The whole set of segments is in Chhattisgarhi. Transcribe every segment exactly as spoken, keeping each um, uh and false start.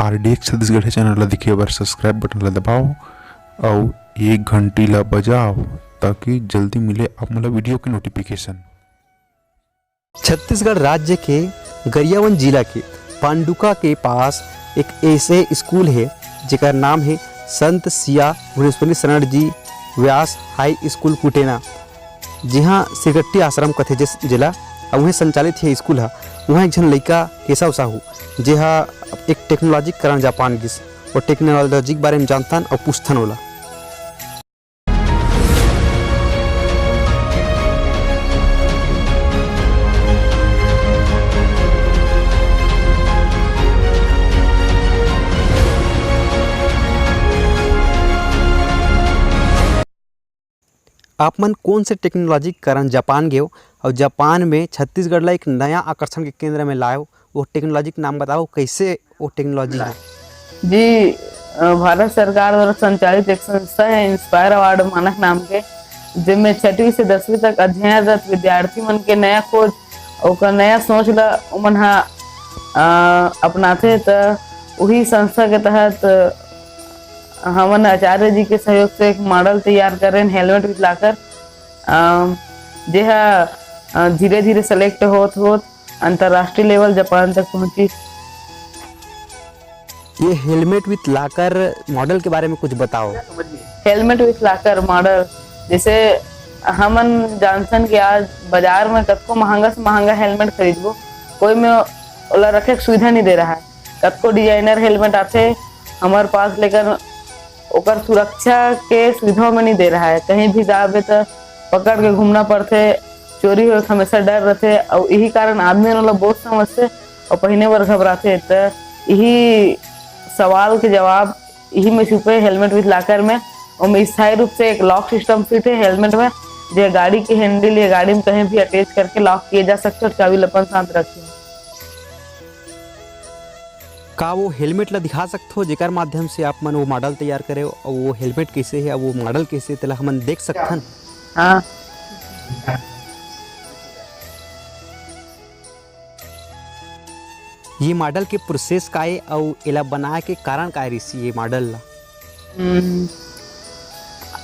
आरडीएक्स छत्तीसगढ़िया चैनल ला देखे बर सब्सक्राइब बटन ला दबाओ अउ ये घंटी ला बजाओ, ताकि जल्दी मिले आप मन ला वीडियो के नोटिफिकेशन। छत्तीसगढ़ राज्य के गरियाबंद जिला के पांडुका के पास एक ऐसे स्कूल हे, जेकर नाम हे संत सिया भुवनेश्वरी शरण जी व्यास हाई स्कूल कुटेना, जिहां सिरगट्टी आश्रम कथे जिस जिला, अउ उहें संचालित हे स्कूल ह। उहां एक झन लइका केशव साहू, जे ह एक टेक्नोलॉजी के कारण जापान गिस, वो टेक्नोलॉजी के बारे में जानथन अउ पूछथन ओला। आप मन कौन से टेक्नोलॉजी के कारण जापान गेव अउ जापान में छत्तीसगढ़ ला एक नया आकर्षण के केंद्र में लाएव? वो टेक्नोलॉजी के नाम बताओ, कैसे वो टेक्नोलॉजी है? जी, अ, भारत सरकार द्वारा संचालित एक संस्था है इंस्पायर अवार्ड मानक नाम के, जिनमें छठवीं से दसवीं तक अध्ययनरत विद्यार्थी मन के नया खोज, ओकर नया सोच ला ओमन ह, अ, अपनाथे। त उही संस्था के तहत हमन आचार्य जी के सहयोग से एक मॉडल तैयार करेन, हेलमेट विथ लॉकर, अ, जे ह, अ, धीरे-धीरे सेलेक्ट होत-होत अंतर्राष्ट्रीय लेवल जापान तक पहुंचिस। ये हेलमेट विथ लॉकर मॉडल के बारे में कुछ बताओ। हेलमेट विथ लॉकर मॉडल, जैसे हमन जानथन कि आज बाजार में कतको महंगा से महंगा हेलमेट खरीदबो, कोई में ओला रखे के सुविधा नहीं दे रहा है। कतको डिजाइनर हेलमेट आथे हमर पास, लेकिन ओकर सुरक्षा के सुविधा में नहीं दे रहा है। कहीं भी जाबे त पकड़ के घूमना पड़थे, चोरी होए के हमेशा डर रहथे, अउ यही कारण आदमी मन ओला बहुत समझथे अउ पहिने बर घबराथे। त यही सवाल के जवाब यही में छुपे हेलमेट विथ लॉकर में। ओमे स्थायी रूप से एक लॉक सिस्टम फिट है हेलमेट में, जो गाड़ी के हैंडल या गाड़ी में कहीं भी अटैच करके लॉक किए जा सकते और चाबी ल अपन साथ रखें। का वो हेलमेट ला दिखा सकथो, जेकर माध्यम से आप मन वो मॉडल तैयार करे, अउ वो हेलमेट कैसे है, अउ वो मॉडल कैसे, तेला हमन देख सकथन? हाँ। ये मॉडल के प्रोसेस का ए, अउ एला बनाए के कारण का ए रिहिस ये मॉडल ला? हम्म,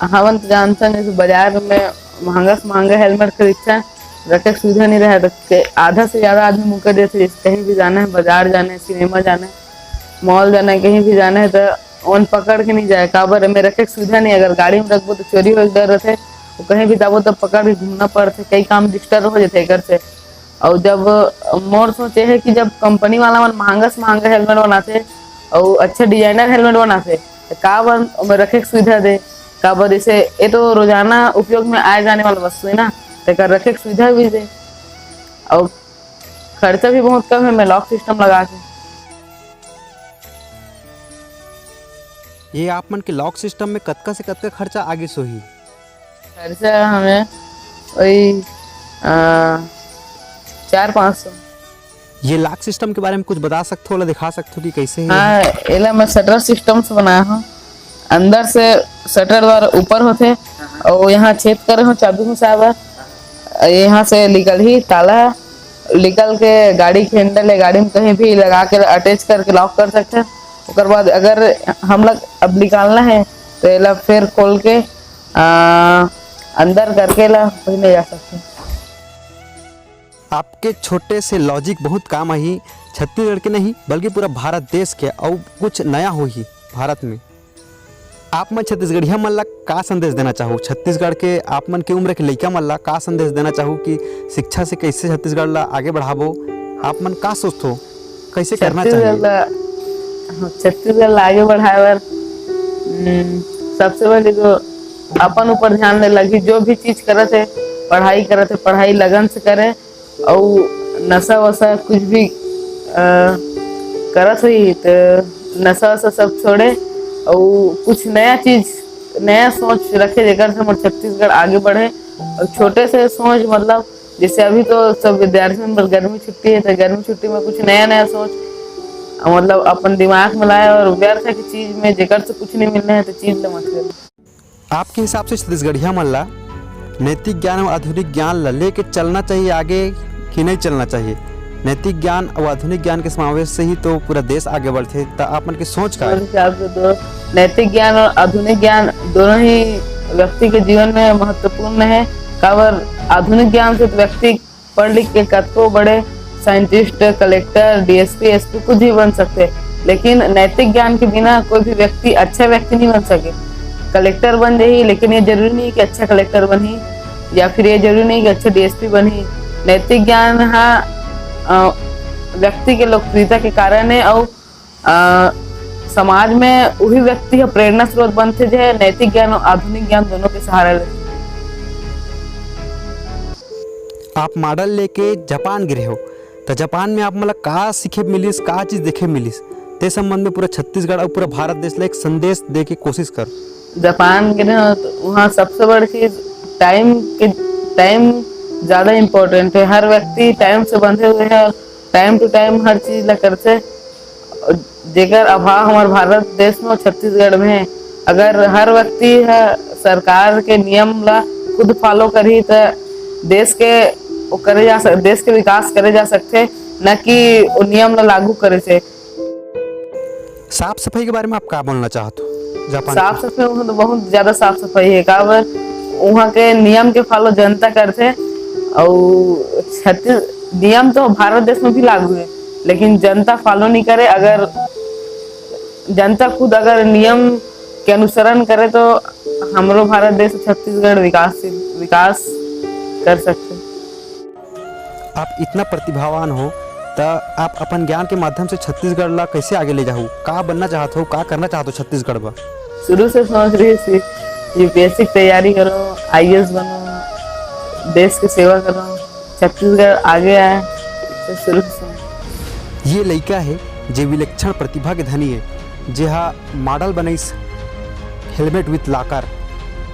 हमन तो जानथन, जैसे बाजार में महंगा से महंगा हेलमेट खरीदथन, रखे के सुविधा नहीं रहे, तो के-, आधा से ज्यादा आदमी मुकर देथे। जैसे कहीं भी जाना है, बाजार जाना है, सिनेमा जाना है, मॉल जाना है, कहीं भी जाना है, तो ओन पकड़ के नहीं जाए, काबर में रखे के सुविधा नहीं। अगर गाड़ी में रखबो तो चोरी होए के डर रहथे, वो कहीं भी जाबो तो पकड़ के घूमना पड़थे, कई काम डिस्टर्ब हो जाथे एकर से। अउ जब, मोर सोच ये है कि जब कंपनी वाला मन महंगा से महंगा हेलमेट बनाथे अउ अच्छा डिजाइनर हेलमेट बनाथे, त काबर ओमे रखे के सुविधा दे? काबर जैसे ये तो रोजाना उपयोग में आए जाने वाला वस्तु है ना, तेकर रखे के सुविधा भी दे। अउ खर्चा भी बहुत कम है, मैं लॉक सिस्टम लगा के। ये आप मन के लॉक सिस्टम में कतका से कतका खर्चा आगे सोही? खर्चा हमें वही, अ, चार पाँच सौ। ये लॉक सिस्टम के बारे में कुछ बता सकथो, ओला दिखा सकथो कि कैसे है? हाँ, एला मैं शटर सिस्टम से बनाया हूँ। अंदर से शटर द्वारा ऊपर होथे, और यहाँ छेद करे हो चाबी घुसाए बर। यहाँ से निकलही ताला, निकल के गाड़ी के हैंडल या गाड़ी में कहीं भी लगा के अटैच करके लॉक कर सकते हैं। ओकर बाद अगर हम लोग अब निकालना है, तो एला फिर खोल के, आ, अंदर करके ला पहिने जा सकते हैं। आपके छोटे से लॉजिक बहुत काम आही, छत्तीसगढ़ के नहीं, बल्कि पूरा भारत देश के अउ कुछ नया होही भारत में। आप मन छत्तीसगढ़िया मन ला का संदेश देना चाहू? छत्तीसगढ़ के आप मन के उम्र के लइका मन ला का संदेश देना चाहू कि शिक्षा से कैसे छत्तीसगढ़ ला आगे बढ़ाबो? आप मन का सोचथो, कैसे करना छत्तीसगढ़ चाहिए? ला, हाँ, छत्तीसगढ़ ला आगे बढ़ाए बर, हम्म, सबसे पहले तो अपन ऊपर ध्यान दे लगी। जो भी चीज करत है, पढ़ाई करत है, पढ़ाई लगन से करे, अउ नशा वशा कुछ भी, अ, करत होही, त नशा वशा सब छोड़े, अउ कुछ नया चीज, नया सोच रखे, जेकर से हमर छत्तीसगढ़ आगे बढ़े। अउ छोटे से सोच, मतलब, जैसे अभी तो सब विद्यार्थी मन बर गर्मी छुट्टी है, तो गर्मी छुट्टी में कुछ नया नया सोच, अ, मतलब, अपन दिमाग में लाए, और व्यर्थ के चीज में, जेकर से कुछ नहीं मिलना है, तो चीज ले मत करो। आपके हिसाब से छत्तीसगढ़िया मन ला नैतिक ज्ञान अउ आधुनिक ज्ञान ला लेके चलना चाहिए आगे कि नहीं चलना चाहिए? नैतिक ज्ञान अउ आधुनिक ज्ञान के समावेश से ही तो पूरा देश आगे बढ़थे। त आप मन के सोच का मोर हे? हिसाब से तो नैतिक ज्ञान और आधुनिक ज्ञान दोनों ही व्यक्ति के जीवन में महत्वपूर्ण है। काबर, आधुनिक ज्ञान से तो व्यक्ति पढ़ लिख के कतको बड़े साइंटिस्ट, कलेक्टर, डीएसपी, एसपी कुछ भी बन सकथे, लेकिन नैतिक ज्ञान के बिना कोई भी व्यक्ति अच्छा व्यक्ति नहीं बन सके। कलेक्टर बन जाही, लेकिन ये जरूरी नहीं कि अच्छा कलेक्टर बनही, या फिर ये जरूरी नहीं कि अच्छा डीएसपी बनही। नैतिक ज्ञान हा, अ, व्यक्ति के लोकप्रियता के कारण है, और, अ, समाज में वही व्यक्ति ह प्रेरणा स्रोत बनथे, जो है नैतिक ज्ञान और आधुनिक ज्ञान दोनों के सहारा लेथे। आप मॉडल लेके जापान गे रहे हो, त जापान में आप मन ला का सीखे मिलिस, का चीज देखे मिलिस, ते संबंध में पूरा छत्तीसगढ़ अउ पूरा भारत देश ला एक संदेश दे के कोशिश कर। जापान गे रहे हो, तो वहाँ सबसे बड़ी चीज टाइम के, टाइम ज्यादा इम्पोर्टेंट है। हर व्यक्ति टाइम से बंधे हुए है और टाइम टू टाइम हर चीज ला करथे। जेकर अभाव हमारे भारत देश में, छत्तीसगढ़ में है। अगर हर व्यक्ति ह सरकार के नियम ला खुद फॉलो करही, त देश के, वो करे जा सक-, देश के विकास करे जा सकथे, न कि वो नियम ला लागू करे से। साफ सफाई के बारे में आप का बोलना चाहत हो? जापान साफ के सफाई, वहाँ तो बहुत ज्यादा साफ सफाई है। काबर, वहाँ के नियम के फॉलो जनता करथे, अउ छत्तीस नियम तो भारत देश में भी लागू है, लेकिन जनता फॉलो नहीं करे। अगर जनता खुद अगर नियम के अनुसरण करे, तो हमरो भारत देश, छत्तीसगढ़ विकास, विकास कर सकथे। आप इतना प्रतिभावान हो, त आप अपन ज्ञान के माध्यम से छत्तीसगढ़ ला कैसे आगे ले जाहू? का बनना चाहत हो, का करना चाहत हो छत्तीसगढ़ बर? शुरू से सोच रही थी, यूपीएससी की तैयारी करो, आईएएस बनो, देश की सेवा करो, छत्तीसगढ़ आगे आए, तो शुरू से। ये लइका है, जे विलक्षण प्रतिभा के धनी है, जेहा मॉडल बनइस Helmet with Locker,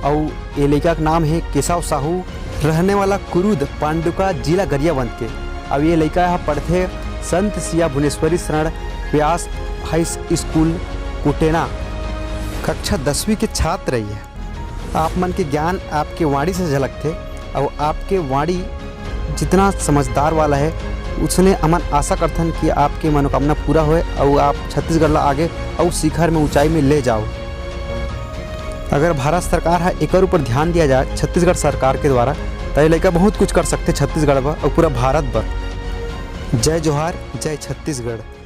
अउ ये लइका के नाम है केशव साहू, रहने वाला कुरुद पांडुका, जिला गरियाबंद के। अउ ये लइका ह पढ़थे संत सिया भुवनेश्वरी शरण व्यास हाई स्कूल कुटेना, कक्षा दसवीं के छात्र है। आप मन के ज्ञान आपके वाणी से झलकथे, अउ आपके वाणी जितना समझदार वाला है, उसने हमन आशा करथन कि आपके मनोकामना पूरा होए, अउ आप छत्तीसगढ़ ला आगे अउ शिखर में, ऊंचाई में ले जाओ। अगर भारत सरकार ह एकर ऊपर ध्यान दिया जाए, छत्तीसगढ़ सरकार के द्वारा, त ये लइका बहुत कुछ कर सकथे छत्तीसगढ़ बर अउ पूरा भारत बर। जय जोहार, जय छत्तीसगढ़।